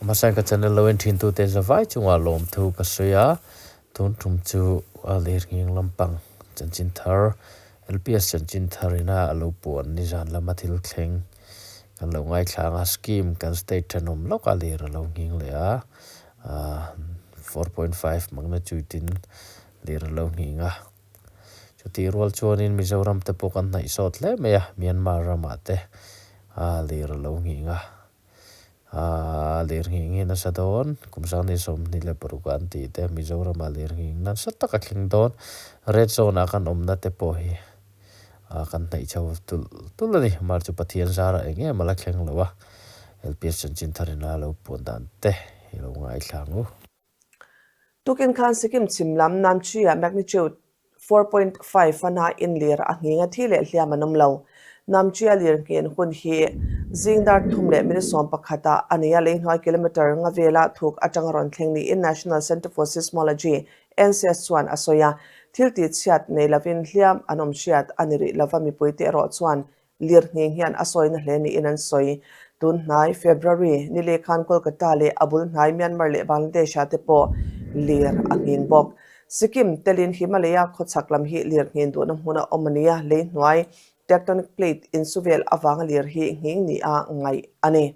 Hmasain ka channel lo en thin tute zavai chungah lawmthu ka sawi a, tun tum chu a lirnghing lampang chanchin thar LPS chanchin thar ina a lo puan nizan lama thil thleng kan lo ngaithla ang a, scheme kan state thenawm lawkah lir a lo nghing leh a, 4.5 magnitude in lir a lo nghing a. Chutih rual chuanin Mizoram te pawh kan hnaih sawt hle mai a, Myanmar ramah te lir a lo nghing a, lir nghing hi nasa dawn, kum sangni 26 an tih te Mizoramah lir nghing nasa tak a thleng dawn, red zone ah kan awmna te pawh hi kan hnaih chho tulh tulh a ni, mar chu Pathian zarah eng em a la thleng lo a, LPS chanchin tharin a lo puan dan te i lo ngaithla ang u. Tukin khan Sikkim chhim lam Namchi-ah magnitude 4.5 a hnain lir a nghing a, thi leh hliam an awm lo. Namchi-a lir nghen hun hi zing dar thum leh minute 11 ah a ni a, leihnuai kilometre nga vela thuk atanga rawn thleng niin National Centre for Seismology, NCS, chuan a sawi a. Thil tihchhiat nei lovin hliam an awm hriat a ni rih lova, mipuite erawh chuan Lir ngheng hian a sawina hle niin an sawi. Tun hnai February ni leh khan Kolkata leh a bul hnai Myanmar leh Bangladesh ah te pawh lir a nghing bawk. Sikkim telin Himalaya khawchhak lam hi lir nghin duhna hmun a awm a nia, lei hnuai tectonic plate insu vel avanga lir hi nghing nia ngaih a ni.